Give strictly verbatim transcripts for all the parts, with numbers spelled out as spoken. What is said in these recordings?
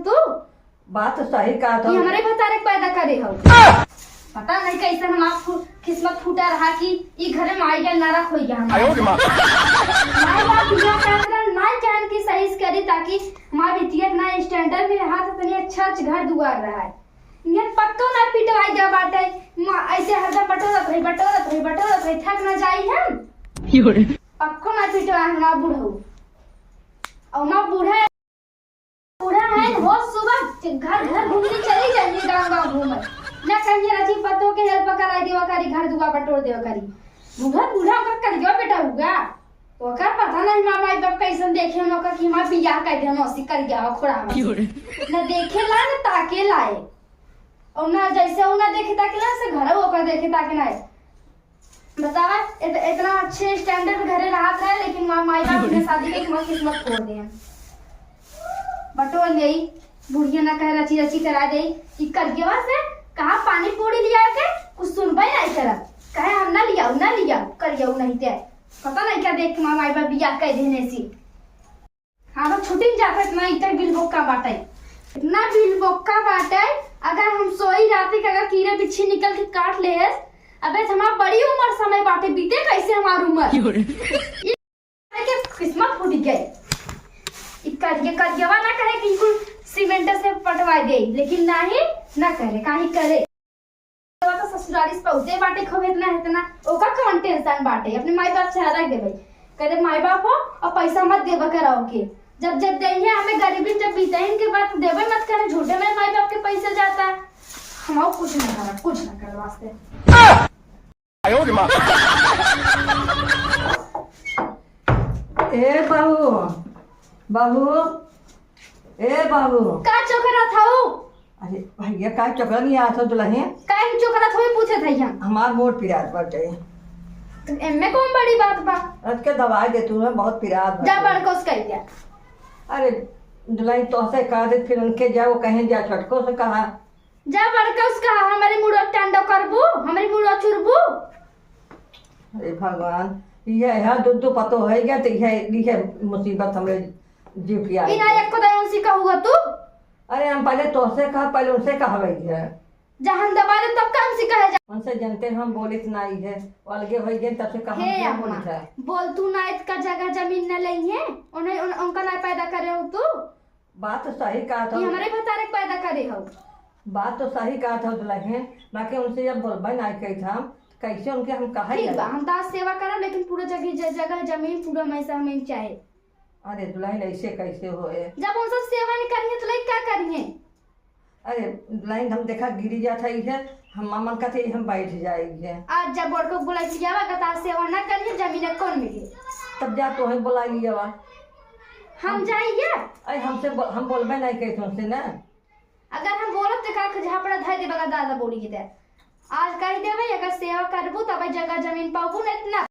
तू? बात तो सही कहा था। ये हमरे भतारे के पैदा करे हो। पता नहीं कैसे हमार फु-, किस्मत फूटा रहा कि ई घरे में आई गया, नरक हो गया हमार। आयो रे माँ। माई बाप बियाह करत रहन, नाई कहन कि सही से करी, ताकि हमार बिटिया के ना standard में रहा, तो तनी अच्छा अच्छा घर दुआर रहा है। ये पक्का ना पिटवाई गया बाटे। माँ ऐसे हरदम बटोरत रही, बटोरत रही, बटोरत रही, थक ना जाई हम। क्यों रे? पक्का ना पिटवाई हमार बुढ़ऊ। और हमार बूढ़ा बूढ़ा है, रोज सुबह घर घर घूमने चली जाइए, गाँव गाँव घूमत। ना कहिए रची पतो के help कराई देवा करी, घर दुआ बटोर देवा करी। बूढ़ा बूढ़ा ओकर करियो बेटा हुआ, ओकर पता नहीं माँ माई बाप कैसन देखे हम ओकर कि हमार बियाह कर देन ओसी करिया हो खोड़ा में। क्यों रे? ना देखे ला ना ताके लाए, और ना जैसे वो ना देखे ताके ला से घर ओकर देखे ताके ना। बतावा, इत-, इतना अच्छे standard घरे रहत रहे, लेकिन माँ, माई बाप ने शादी के हमार किस्मत फोड़ दिया। बटोर ले, बुढ़िया ना कहे रची रची करा दे कि करियवा से कहा पानी पूरी लिया के कुछ सुनबे नहीं करत, कहे हम ना लियाऊ, ना लियाऊ, करियऊ नहीं ते। पता नहीं क्या देख के माँ, माई बाप बियाह कर देने सी। हाँ, तो छुटिन जाता, इतना इतर बिल बोक्का बाटे, इतना बिल बोक्का बाटे। अगर हम सोई रात के, अगर कीड़े बिच्छी निकल के काट ले, अबे हमार बड़ी उम्र समय बाटे, बीते कैसे हमार उम्र? क्यों रे? ये के किस्मत फूट गई। ई करिए, करिएवा ना करे कि कुल सीमेंट से पटवा दे, लेकिन नहीं, ना करे, काहे करे? तो ससुरारी से पहुँचे बाटे खूब इतना, इतना, ओका कौन tension बाटे? अपने माई बाप से हरा देबै। करे माई बाप हो और पैसा मत देबा कराओ के। जब, जब देइहे हमें गरीबी, जब बीतइन के बाद देबे मत करे, झूठे में माई बाप के पैसा जाता। हम कुछ ना करब, कुछ ना करब वास्ते। ए बहू, बहू, ए बहू। का चोकरा था उ? अरे भैया, का चोकरा नहीं आया था दुल्हन? का ही चोकरा था, वही पूछे था हम। हमार मोर पिरात बाटे। तो एमे कौन बड़ी बात बा? रच के दवाई दे तू, बहुत पिरात जा बाटे। बड़कोस कह दिया। अरे दुल्हन तोहसे कह दे, फिर उनके जाओ कहें जा छोटको से कहा। जा बड़कोस कहा, हमारी मुड़वा टंडो करबू, हमारी मुड़वा चुरबू। अरे भगवान, यह है दो दो पतो है गया तो यह, यह मुसीबत हमरे जीव की आई। बिना एक खुदा उनसे कहूँगा तू? अरे हम पहले तोहसे कहा, पहले उनसे कहवे है। जहाँ दबा दे तब का हमसे कहे जा। उनसे जनते हम बोलित नाई है, वो अलगे होई गए तब से कहा हे हम अम्मा, बोलित है। बोल तू ना इतका जगह जमीन न लेइहे, उन्हें, उन-, उनका ना पैदा करे हो तू। बात तो सही कहा था। ये हमरे भतारे के पैदा करे हो। बात तो सही कहा था दुल्हन, बाकी उनसे जब बोलबे नाई कही था, कैसे उनके हम कहा ठीक बा, जाए? हम तो आज सेवा करब, लेकिन पूरा जगह, ज-, जगह जमीन पूरा मैसा हमें चाहे। अरे दुल्हन, ऐसे कैसे होए? जब उनसे सेवा नहीं करिए तो लइका का करिए? अरे दुल्हन, हम देखा गिरी जात है, इहे हम मामन का थे, हम बैठ जाएंगे। आज जब बड़को बुलाई लियावा, गता सेवा ना करिए, जमीन कौन मिली? तब जा तोहे बुलाई लियावा। हम हम जाइए? अरे हमसे बो-, हम बोलबे नहीं कही तुमसे ना। अगर हम बोलब तो का झापड़ा धर दे बगा दादा बोली के ते। आज कह देबे, अगर सेवा करबू तब जगह जमीन पाबू ना इतना।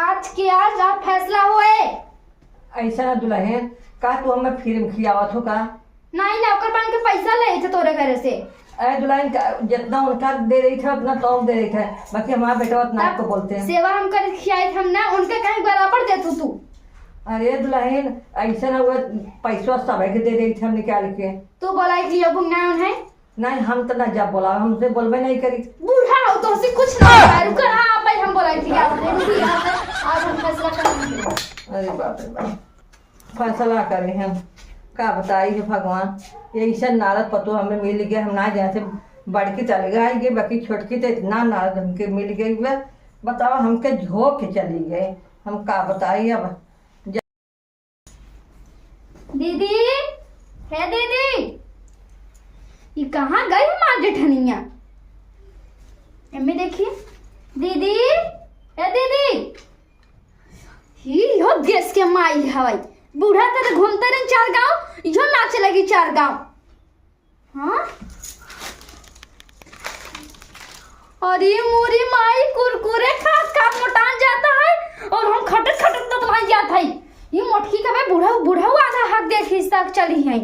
आज के आज आप फैसला होए। ऐसा ना दुल्हन, का तू हमें फिल्म खियावत हो का? नहीं ना, ओकर बन के पैसा ले थे तोरे घरे से। अरे दुल्हन, का, जितना उनका दे रही थे उतना तो दे रही थे, बाकी हमारा बेटा उतना तब आपको बोलते हैं। सेवा हम कर खियाई थे हम ना, उनके कहीं बराबर दे तू तू। अरे दुल्हन, ऐसा ना हुआ, पैसा सब के दे रही थे हम निकाल के। तू बोलाई कि अब ना उन्हें नहीं, हम तो ना जब बोला, हमसे बोलबे नहीं करी। बूढ़ा हो, तो से कुछ ना होता है। रुको, हाँ, भाई, हम बोला कि आप नहीं, रुकी यहाँ पे, आज हम फैसला करेंगे। अरे बाप रे बाप, फैसला करे हैं, का बताई है भगवान, ये ऐसा नारद पतो हमें मिल गए, हम ना जाते बड़की चले गए, बाकी छोटकी तो इतना नारद हमके मिल गई है, बताओ, हमके झोंक के चली गई, हम का बताई अब। दीदी, हे दीदी, ई कहाँ गई हमार जेठनिया? एमे देखी, दीदी, हे दीदी, ही यो देश के माई हवाई, बूढ़ा तर घूमते रहे चार गांव, यो नाचे लगी चार गांव। हाँ? अरे मोरी माई, कुरकुरे खा खा मोटान जाता है और हम खटत खटत ततलान जात है। ये मोटकी कबे बूढ़ा, बूढ़ा आधा हाथ देख हिस्सा चली है,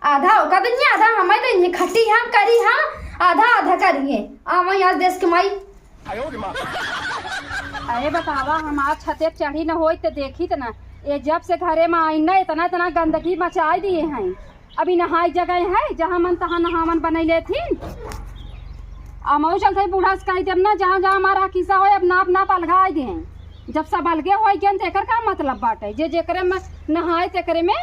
आधा ओका दिन, आधा हमें दिन, खट्टी हम करी हम, आधा आधा करिए। आवा यहाँ देश के माई। अरे बतावा, हमार छते चढ़ी न होई त देखी त ना, ये जब से घरे में आई ना, इतना इतना गंदगी मचाई दिए हैं। अभी नहाई जगह है, जहाँ मन तहाँ नहावन बनाई लेथिन। आ मऊ चलते बूढ़ा से कही देब ना, जहाँ जहाँ हमारा खिस्सा होए, अब नाप नाप अलगाई दें। जब सब अलगे होई गए, तो एकर का मतलब बाटे? जे जेकरे में नहाए तेकरे में।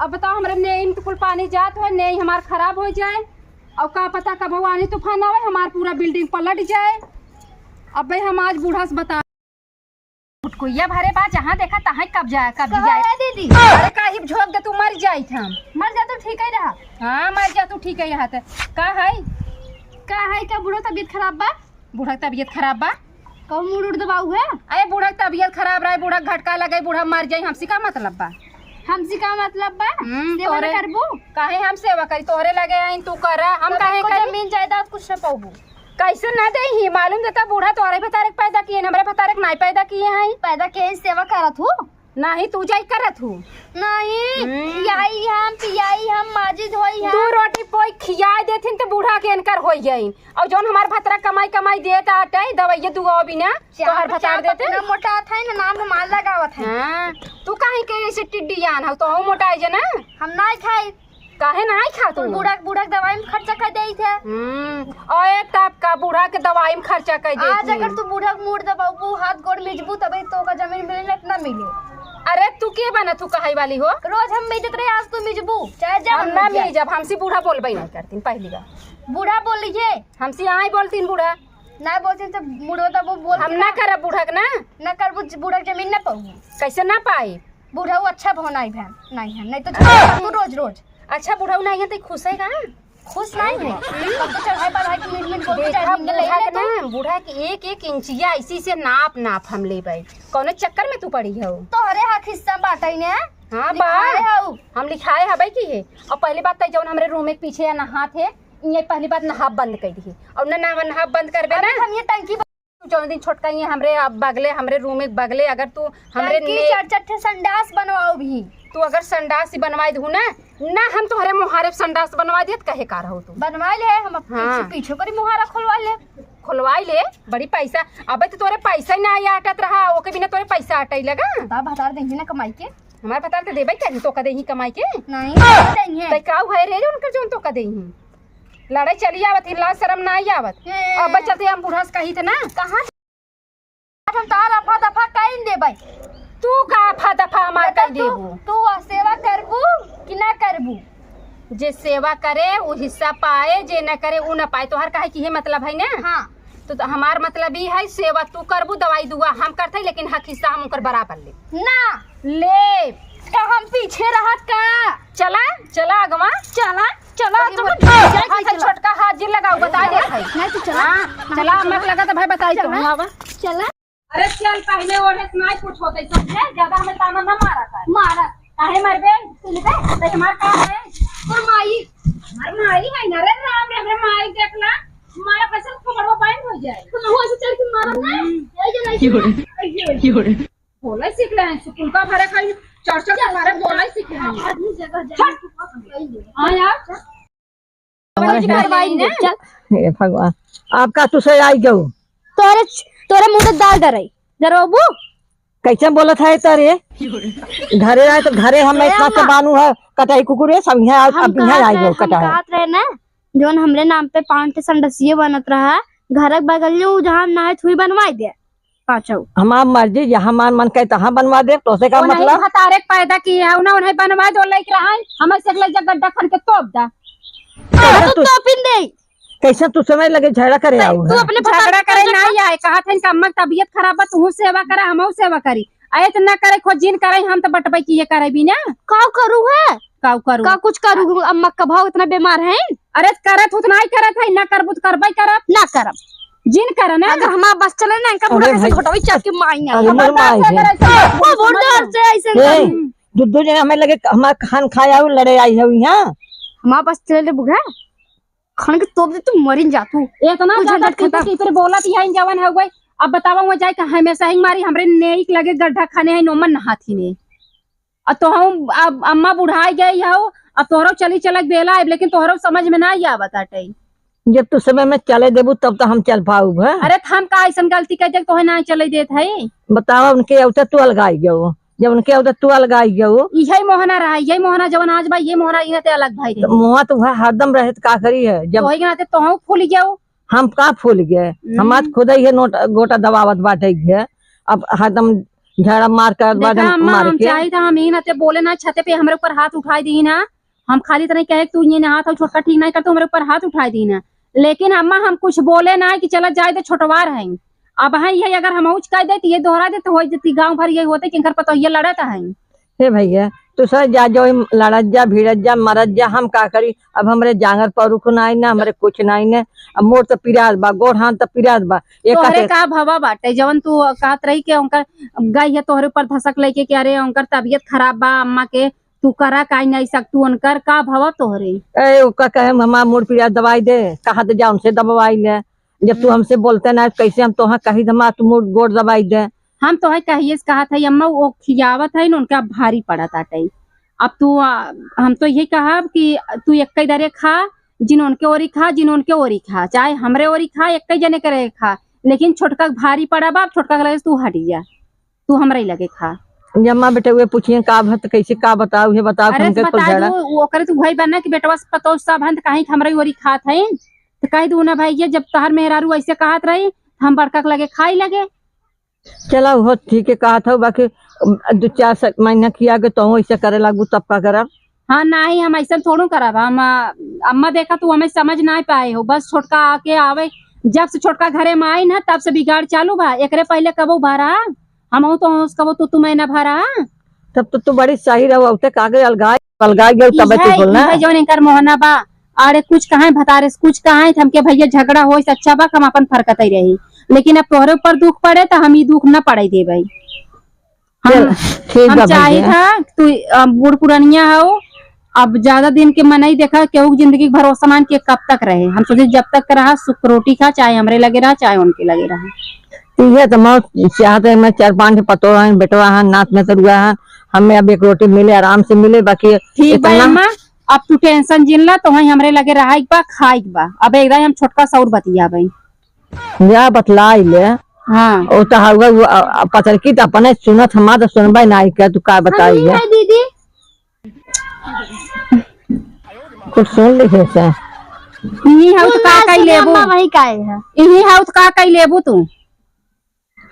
अब बताओ, हमरे नेई में तो कुल पानी जात होए, नेई हमार खराब हो जाए, और का पता कब आनी तूफान आवे, हमार पूरा बिल्डिंग पलट जाए। अब भाई हम आज बूढ़ा से बता फुटकुइया भरे बा, जहाँ देखा तहाँ कब्जा, कब्जा कहाँ जाए। है दीदी? अरे काहे झोंक दे, तू मर जाइत हम। मर जा तो ठीक ही रहा। हाँ, मर जा तू ठीक ही रहा। त का है? का है, का बूढ़ा तबीयत खराब बा? बूढ़ा के तबीयत खराब बा। कहूँ मूड़ उड़ दबाऊ है? अरे बूढ़ा के तबीयत खराब रहे, बूढ़ा के घटका लगे, बूढ़ा मर जाई, हमसे का मतलब बा? हमसे का मतलब बा? हम्म, सेवा न तोरे करबू? काहे हम सेवा करी? तोहरे लगे आइन, तू करा, हम तब काहे को करी? जमीन जायदाद कुछ न पाबू। कैसे ना देही? मालूम देता बूढ़ा तोहरे भतारे के पैदा किए, हमरे भतारे के नाई पैदा किए हैं। पैदा के सेवा करत हूँ। नाही, तू जाई करत हूँ। नहीं, हम्म। खियाई हम, पियाई हम, माजी धोई हम। दू रोटी पोई खियाई देथिन त बूढ़ा के इनकर होई जाइन। और जौन हमार भतरा कमाई कमाई देत आटे, दवाइये दुआ बिना, चाप, तोहर भतार चाप देते। अपना मोटा था ना, नाम में माल लगावत है। हाँ, तू काहे के ऐसे टिड्डी आन हो, तो मोटा है जे ना। हम नहीं खाई। काहे नाही खात कुल हूँ? बूढ़ा, बूढ़ा के दवाई में खर्चा कर देई थे। हम्म, ओए तब का बूढ़ा के दवाई में खर्चा कर देई आज थी। अगर तू बूढ़ा के मूड़ दबाबू, हाथ गोड़ मिजबू, तबे तो का जमीन मिले ना, ना मिले। अरे तू के बना तू कहाई वाली हो? रोज हम मिजत रहे, आज तू मिजबू, चाहे जब हम ना मिजब, हमसे बूढ़ा बोलबे नहीं करतीन पहली बार। बूढ़ा बोल लीजिए। हमसे आई बोलतीन बूढ़ा। ना बोलतीन तो बूढ़ा तो वो बोल हम के ना ना। करब बूढ़ा के ना। ना करबू, बूढ़ा के जमीन ना पाऊँ। कैसे ना पाई? बूढ़ऊ अच्छा भो नाई भैन, नाई है, नहीं तो चढ़ाई तू रोज रोज। अच्छा बूढ़ऊ नाई है तो खुश है का? खुश नाई है। तब तो चढ़ाई बढ़ाई के मीठ मीठ बोल के देखा चाहे मिंगे ले बूढ़ा ले के तू। ना, बूढ़ा के एक एक इंचिया इसी से नाप नाप हम लेबै। कौनो चक्कर में तू पड़ी हो? तोहरे हक हिस्सा बाटै ने। हाँ बा। लिखाए हऊ। हम लिखाए हबै की है। और पहली बात तो जौन हमरे रूम के पीछे या नहात है, ये पहली बात नहाब बंद कर दी। और ना, ना नहाब बंद करबे अभी ना। हम ये टंकी तू जौन दिन छोटका ये हमरे अब बगले, हमरे रूम एक बगले, अगर तू हमरे टंकी ने चार चार ठे संडास बनवाओ भी। तू अगर संडास ही बनवाई दू ना, ना हम तोहरे मुहारे संडास बनवा देत, कहे का रहो तू? बनवा ले, हम अब हाँ। पीछे, पीछे करी मुहारा खोलवा ले। खोलवाई ले, बड़ी पैसा। अबे तो तोरे पैसा ही ना आटत रहा, ओके बिना तोरे पैसा आटै लगा। बता, भतार देंगे ना कमाई के। हमारे भतार तो देबे करी, तो का देही कमाई के? नहीं, नहीं देंगे। तै काऊ है रे, जो उनकर जौन तो का देही? लड़ाई चली आवत ही, लाज शरम ना आई आवत। ए। अब चलते हम बूढ़ा से कही थे ना। कहाँ? आज हम तार रफा दफा कइन देबै। तू का रफा दफा हमार कइ देबू? तू सेवा करबू कि ना करबू? जे सेवा करे, उ हिस्सा पाए, जे ना करे, उ ना पाए। तोहर काहे कि हे मतलब है ना? हाँ। तो, तो हमार मतलब ई है, सेवा तू करबू, दवाई दुआ हम करते, लेकिन हक हिस्सा हम ओकर बराबर ले। ना। ले। का हम पीछे रहत का? चला, चला अगवा। चला, चला, अरे तो मोर जाए हाथ है, चला। छोटका हाथ जी लगाऊ, बता दे भाई। नहीं तो चला। हाँ, चला, मत लगा तो भाई बताई तो। चला। आवा। चला। अरे चल, पहले ओढ़े से नहीं कुछ होते, समझे? ज्यादा हमें ताना ना मारा कर। मारा। काहे मरबे? सुन बे, तो हमार का है? तोर माई। हमार माई है ना रे, राम रे, हमरे माई देखला। हमारा कैसे कमरवा बैंड हो जाए। तो नहुआ से चढ़ के मारब ना। हम्म। यही जो नहीं क्यों रे? क्यों रे? बोला सीख ले हैं, स्कूल का भरे खाली चर्चा के बारे बोला सीख ले हैं। आदमी जगह जगह छट। हाँ यार। हमारे जी करवाई दे, चल। हे भगवान, आपका तुसे आई गऊ। तोरे, तोरे मुंह में दाल डराई, डरवाबू? कैसे बोलत है तारे? घरे आए तो घरे हम ए इतना से अम्मा। बानू है, कटाई कुकुर है, सब यहाँ, हम अब यहाँ कहत आई रहे, गऊ हम कटाई। कहत रहे ना, जौन हमरे नाम पे पाँच ठे संडसिये बनत रहा, घर के बगल में उ जहाँ नहाए थुई बनवाई दे। पाँचौ। हमार मर्जी, जहाँ हमार मन कहे तहाँ बनवा देब, तोसे का वो नहीं मतलब? भतारे के पैदा किए हैं, उन्हें, उन्हें बनवा दो, लइके रहा है, हमें से ले जा गड्ढा खन के तोप दा। हाँ, तो तू तोपिन दे। कैसे तू समय लगे झगड़ा करे आऊ तू है? अपने भतारे झगड़ा करे नहीं आए, कहा था इनका अम्मा की तबीयत खराब बा, तू सेवा करा, हम सेवा करी। अरे तो ना करे, खोज जिन करे, हम तो बटबै की ये करे भी ना। काऊ करू है? काऊ करू? का कुछ करू? अम्मा का भाव इतना बीमार है? अरे करत हूँ तो नहीं करत है, ना करबू तो करबै करब। ना करब। जिन कर ना। अगर हमार बस चले ना, इनका अरे बुढ़ा से भाई। घोटावी चाप के माई ना। अरे मोर माई है। वो बूढ़ा से ऐसे ए, करी। दू दू जने हमें लगे हमार खान खाए आऊ लड़े आई है यहाँ। हमार बस चले ले बुढ़ा। खन के तोप दे, तू मरिन जा तू। इतना तू ज्यादा झंझट खत्म। की फिर बोलत ही है जवन है वही। अब बतावा वो जाए कि हमेशा ही मारी हमरे नेक लगे गड्ढा खाने है नोमन नहाथी ने। अब तो हम, अब अम्मा बुढ़ाई गई हो, अब तोहरो चली चलक बेला है, लेकिन तोहरो समझ में ना आवत आटे। जब तू समय में चले देबू तब तो हम चल पाऊब, हैं? अरे तो हम का ऐसन गलती कर दे तोहे ना चले देत है? बतावा उनके अवते तू अलगाई गयो। जब उनके उधर तू अलगाई गयो। यही मोहना रहा, यही मोहना जवन आज बा, ये मोहना इन्हें ते अलग भाई रहे। तो मोहा तो वह हरदम रहे, तो का करी है? जब वही के नाते तोहू फूल गयो। हम का फूल गए? हम्म। हमार खुद ही है नोट गोटा दबावत बाटे है। अब हरदम झगड़ा मार करत बा, देखा अम्मा, मार हम के। चाही था हम ही नाते बोले ना, छते पे हमरे ऊपर हाथ उठाई दी ना। हम खाली तनी कहे कि तू ये नहात हो, छोटका ठीक नहीं कर, तू हमरे ऊपर हाथ उठाई दी ना। लेकिन अम्मा, हम कुछ बोले ना कि चला जाए दे, छोटवार है। अब है ये, अगर हम ऊँच कह दे तो ये दोहरा दे तो हो जती, गाँव भर ये होते कि इनकर पतोहिया लड़त है। हे भैया, तू सर जा, जो लड़त जा, भिड़त जा, मरत जा, हम का करी? अब हमरे जांगर परुख नाई ना, हमरे कुछ नाई ना। अब मोर तो पिरात बा, गोड़ हाथ तो पिरात बा। ये तोहरे कहते का भवा बाटे, जवन तू कहत रही कि उनकर गई है तोहरे ऊपर धसक लेके कि अरे उनकर तबीयत खराब बा अम्मा के, तू करा काई नहीं सकतू, उनकर का भवा तोहरे? ए, ओका कहे हम, हमार मोर पिरात दवाई दे, कहा तो जा उनसे दवाई ले। जब तू हम्म। हमसे बोलते ना, कैसे हम तोहा कही दमा, तू मोर गोड़ दवाई दे। हम तोहे कहिए से कहत है अम्मा, वो खियावत है न, उनका भारी पड़त आटे। अब तू, आ, हम तो यही कहब कि तू एक ही दरे खा, जिन उनके ओरी खा, जिन उनके ओरी खा, चाहे हमरे ओरी खा, एक ही जने करे खा, लेकिन छोटका के भारी पड़ा बा, छोटका के लगे से तू हट जा, तू हमरे लगे खा। जम्मा बेटे हुए पूछिए का भत कैसे का बताऊ, ये बताऊ, अरे हमके तो कुछ बता झगड़ा। दू, वो करे तू भाई बना कि बेटवा से पतोह सब हन, त काहे कि हमरे ओरी खात है, तो कह दू ना भाई, ये जब तहर मेहरारू ऐसे कहत रही, हम बड़का के लगे खाई लगे। चला, वो ठीक है कहत हऊ, बाकी दो चार स-, महीना किया के तोहू ऐसे करे लागू, तब का करब? हाँ, नाही, हम ऐसन थोड़ू करब। हम, आ, अम्मा, देखा, तू हमें समझ नाही पाए हो। बस छोटका आके आवे, जब से छोटका घरे में आई ना, तब से बिगाड़ चालू बा। एकरे पहले कबो भरा, हम तो कबो तू, तू मैं ना भरा। तब तो तू बड़ी सही रहो, अब तक आगे अलगाए, अलगाए गयो, तब इहे, तू बोलना। इहे जौन इनकर मोहना बा, अरे कुछ कहां भतारे से कुछ कहां, त हमके भैया झगड़ा होई से अच्छा बा, हम अपन फरकतई रही। लेकिन अब तोहरे ऊपर दुख पड़े, त हम ई दुख न पड़े देबे। हम, चल, ठीक हम बा चाही भैया। था, तू, अ, बूढ़ पुरनिया हो, अब ज्यादा दिन के मनई देखा, केहू के जिंदगी के भरोसा मान के कब तक रहे। हम सोचे जब तक रहा, सुख रोटी खा, चाहे हमरे लगे रहा, चाहे उनके लगे रहा। इहे त मौत चाहत है, मैं चार पांच ठे पतोह हैं, बेटवा हैं, नात में तरुआ हैं, हमें अब एक रोटी मिले, आराम से मिले, बाकी ठीक बा इतना अम्मा, अब तू tension जिन ला, तोहई हमरे लगे रहाइक बा, खाइक बा। अब एक दाई हम छोटका सौर बतियाबे। जा बतलाई ले। हाँ। ओ त हउवा, उ, अ, अ, पतरकी त अपने सुनत, हमार त सुनबे नाई कर, तू का बताई अरे है? है दीदी। कुछ सुन ली है से? इही हाउ त का कई लेबू? अम्मा वही काहे है? इही हाउ त का कई लेबू तू?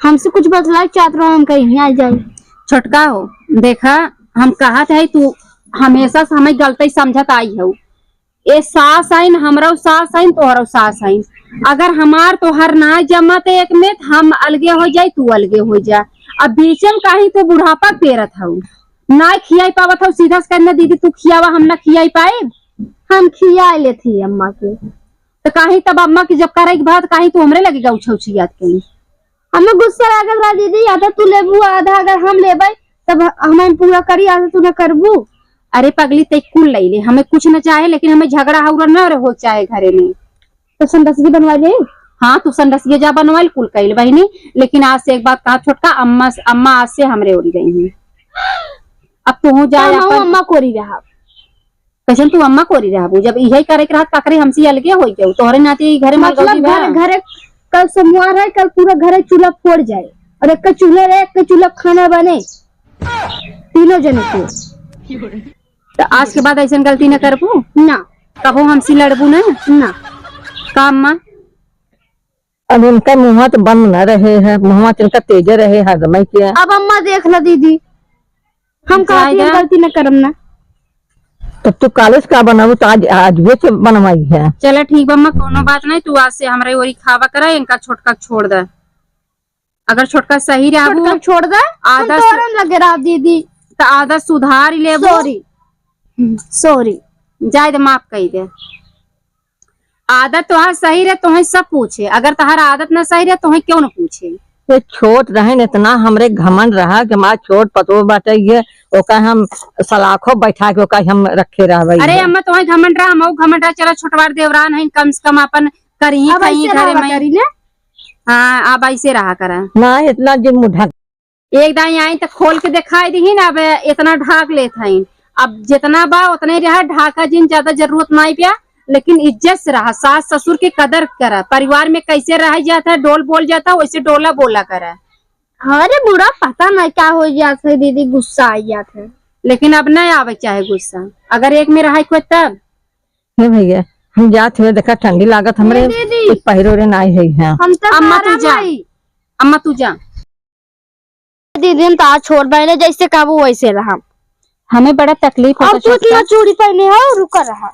हमसे कुछ बतलाए चाहत रहो, हम कहीं आ जाए। छोटका हो, देखा, हम कहत है, तू हमेशा से हमें गलती समझत आई हो। ए सास आइन, हमरो सास आइन, तोहरो सास आइन। अगर हमार तोहर ना जमत एक में, त हम अलगे हो जाई, तू अलगे हो जा। अब बीच में काहे तू बुढ़ापा पेरत हऊ, ना खियाई पावत हऊ, सीधा से कहना, "दीदी, तू खियावा, हम ना खियाई पाए।" हम खिया लेत ही अम्मा के। त काहे तब अम्मा के जब करे के बाद काहे तू हमरे लगे गऊ छौछियात कहीं? हमें गुस्सा लागल रहा दीदी, आधा तू लेबू, आधा अगर हम लेबै, तब हमें पूरा करी, आधा तू ना करबू। अरे पगली, ते कुल ले ले, हमें कुछ न चाहे, लेकिन हमें झगड़ा हौरा न रहो चाहे घरे में। तो संडसिया बनवा ले। हाँ, तू संडसिया जा बनवा ले, कुल कइल बहिनी। लेकिन आज से एक बात कहा छोटका, अम्मा, अम्मा आज से हमरे ओरी गई हैं। अब तू जा तो हम अपन अम्मा कोरी रहा। कैसन तू अम्मा कोरी रहबू? जब इहे करे के रहत, का करे, हमसे अलगे होई जाऊ। तोहरे नाते ई घरे मतलब मलगौजी बा। घर, घरे कल सोमवार है, कल पूरा घरे चूल्हा फोड़ जाए और एक चूल्हा रहे, एक चूल्हा खाना बने, तीनों जने के। तो आज के बाद ऐसन गलती न करबू? ना। कबो हमसे लड़बू ना? ना। का अम्मा? अब इनका मुँह तो बंद न रहे है, मुँह तो इनका तेजे रहे हरदम के। अब अम्मा देख लो दीदी, हम कहती हैं जायदा। गलती न करम ना। तो तू काले से का बनाऊ, तो आज, आज वे से बनवाई है। चला ठीक बा अम्मा, कोनो बात नहीं, तू आज से हमरे ओरी खावा करा, इनका छोटका छोड़ दे। अगर छोटका सही रहबू, छोटका छोड़ दे, हम आदत सु- तोरन लगे रह दीदी। तो आदत सुधार लेबू। Sorry। हम्म, sorry। जाए दे, माफ कई दे। आदत तोहार सही रहे, तोहे सब पूछे। अगर तोहार आदत ना सही रहे, तोहे क्यों ना पूछे? ये छोट रहे न, इतना हमरे घमंड रहा कि हमार छोट पतोह बाटे, ये ओका हम सलाखो बैठा के ओका हम रखे रहबे। अरे अम्मा, तोहे घमंड रहा, हमहू घमंड रहा। चला, छोटवार देवरान है, कम से कम अपन करी अब खाई ऐसे घरे रहबा में। करी ना। हाँ, अब ऐसे रहा करा। ना, इतना जिन मुँह ढक एक दाई आई त खोल के देखाई दीही ना, अब इतना ढाक लेत हईन। अब जितना बा उतने रहा, ढाका जिन, ज्यादा जरूरत नाई प्या, लेकिन इज्जत से रहा, सास ससुर के कदर करा, परिवार में कैसे रहा जाता है, डोल बोल जाता है, वैसे डोला बोला करा। अरे बूढ़ा, पता नहीं क्या हो जात है दीदी, गुस्सा आ जात है। लेकिन अब नहीं आवे चाहे गुस्सा, अगर एक में रहे कोई तब। नहीं भैया, हम जात हुए, देखा ठंडी लागत हमरे, नहीं दीदी। कुछ पहिरे ओढ़े नहीं है यहाँ। हम तो अम्मा तू सारा जा, नहीं। अम्मा तू जा। दीदी हम तो आज छोट बहने जैसे कहबू वैसे रहम। हमें बड़ा तकलीफ होता और तू छोटका। इतना चूड़ी पहने हो, रुका रहा।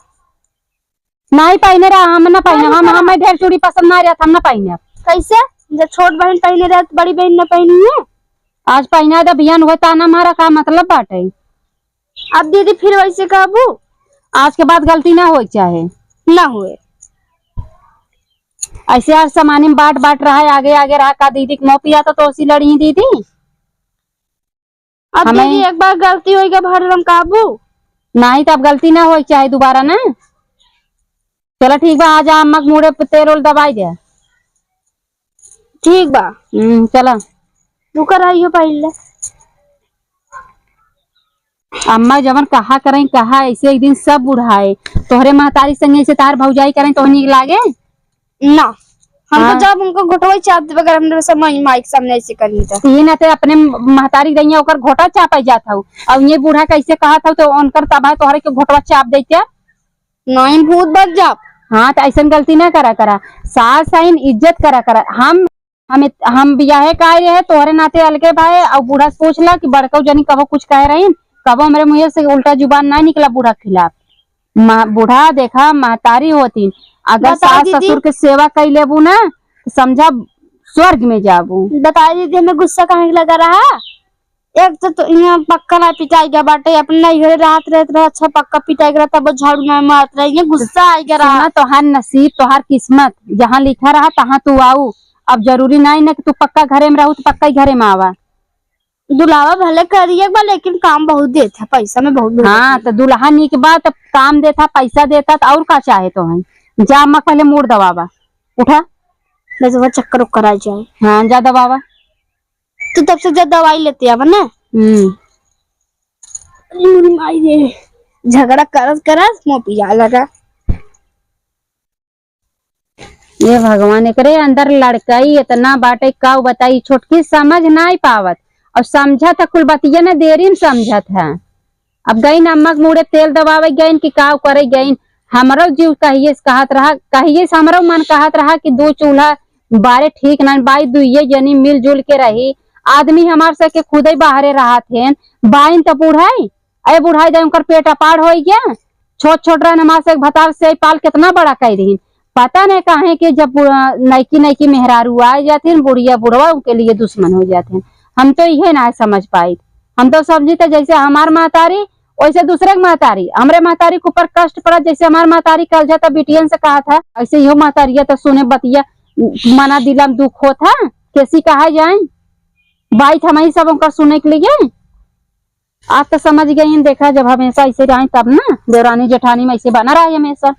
नहीं पहने रहा, हम ना पहने, पहने हम, रहा। हमें ढेर चूड़ी पसंद ना रहत, हम ना पहने। कैसे? जब छोट बहन पहने रहे तो बड़ी बहन ना पहनी है? आज पहना दे, बिहान हुए ताना मारा, का मतलब बाटे? अब दीदी फिर वैसे कहबू? आज के बाद गलती ना होए चाहे। ना हुए। ऐसे हर सामान में बांट बांट रहा है, आगे आगे रहा, का दीदी के मुँह पिया तो तोसी लड़ी दीदी? अब हमें दीदी एक बार गलती होई गई, भर हम काबू। नहीं तो अब गलती ना होई चाहे दोबारा ना। चला ठीक बा, आज अम्मा के मूड़े पे तेल ओल दबाई दे। ठीक बा। हम्म, चला। रुका रहियो पहले। अम्मा जवन कहा करें, कहा ऐसे एक दिन सब बुढ़ाए। तोहरे महतारी संगे ऐसे तार भौजाई करें तो नीक लागे? ना, हम तो हाँ। जब उनको घोटवा चाप देबे, अगर हमरे समय माइक सामने ऐसे करनी तो। ये ना ते अपने महतारी दैया ओकर घोटा चापे जात हऊ, और ये बूढ़ा कैसे कहत हऊ तो उनकर तबाह तोहरे के घोटवा चाप देते। नहीं, भूत बन जाब। हाँ, तो ऐसन गलती ना करा करा। सास आइन इज्जत करा करा। हम, हम, हम बियाहे का आए रहे, तोहरे नाते अलगे भाई, और बूढ़ा से पूछ ला कि बड़कऊ जनी कबो कुछ कहे रहीन, कबो हमरे मुँह से उल्टा जुबान ना निकला बूढ़ा के खिलाफ। मा-, बूढ़ा देखा महतारी होती, अगर बता सास दीदी। ससुर के सेवा कई लेबू ना, तो समझा स्वर्ग में जाबू। बता दीदी, हमें गुस्सा काहे के लगा रहा? एक तो, तो यहाँ पक्का ना पिटाई गया बाटे, अपने नैहरे रात रहत रहे, अच्छा पक्का पिटाई गया, तब झाड़ू ना मारत रहे, ये गुस्सा आई गया रहा। सुना, तोहार नसीब, तोहार किस्मत, जहाँ लिखा रहा, तहाँ तू आऊ। अब जरूरी नहीं ना कि तू पक्का घरे में रहू, तो पक्का ही घरे में आवा। दुलावा भले करिए बा, लेकिन काम बहुत देत है, पैसा में बहुत मेहनत हाँ, है। तो दुल्हा नीक बा, तो काम देता, पैसा देता, तो और का चाहे तो है? जा अम्मा पहले मूड़ दबावा, उठा। नहीं तो चक्कर उक्कर आ जाए। हाँ, जा दबावा। तू तब से जा दवाई लेते आवा ना। हम्म। अरे मोरी माई रे, झगड़ा करत करत मुँह पिया लगा। ये भगवान, एकरे अंदर लड़काई इतना बाटे, का बताई, छोटकी समझ नाई पावत, और समझत है कुल बतिया ना, देरी में समझत है। अब गईन अम्मा के मूड़े तेल दबावे गईन कि का करे गईन, हमरो जीव कहिए से कहत रहा, कहिए से हमरो मन कहत रहा कि दो चूल्हा बारे ठीक ना बाई, दुइये जनी मिलजुल के रही। आदमी हमार से के खुदे बाहरे रहत हैं, बाइन तो बूढ़ाई, अरे बुढ़ाई जाए, उनकर पेट अपार होई गया। छोट छोट रहन हमार से एक भतार से पाल कितना बड़ा कई रहीन। पता नहीं काहे कि जब बु-, नईकी नईकी मेहरारू आ जाथिन, बुढ़िया बुढ़वा उनके लिए दुश्मन हो जाथिन। हम तो इहे ना समझ पाई। हम तो समझी थे जैसे हमार महतारी, वैसे दूसरे के महतारी। हमरे महतारी के ऊपर कष्ट पड़ा, जैसे हमार महतारी कल जाता बिटियन से कहा था, ऐसे इहो महतारिया तो सुने बतिया, मना दिला में दुख होत है, कैसी कहा जाए। बाई थमाई सब उनका सुने के लिए। आज तो समझ गई हैं, देखा, जब हमेशा ऐसे रहे तब ना, देवरानी जेठानी में ऐसे बना रहा है हमेशा।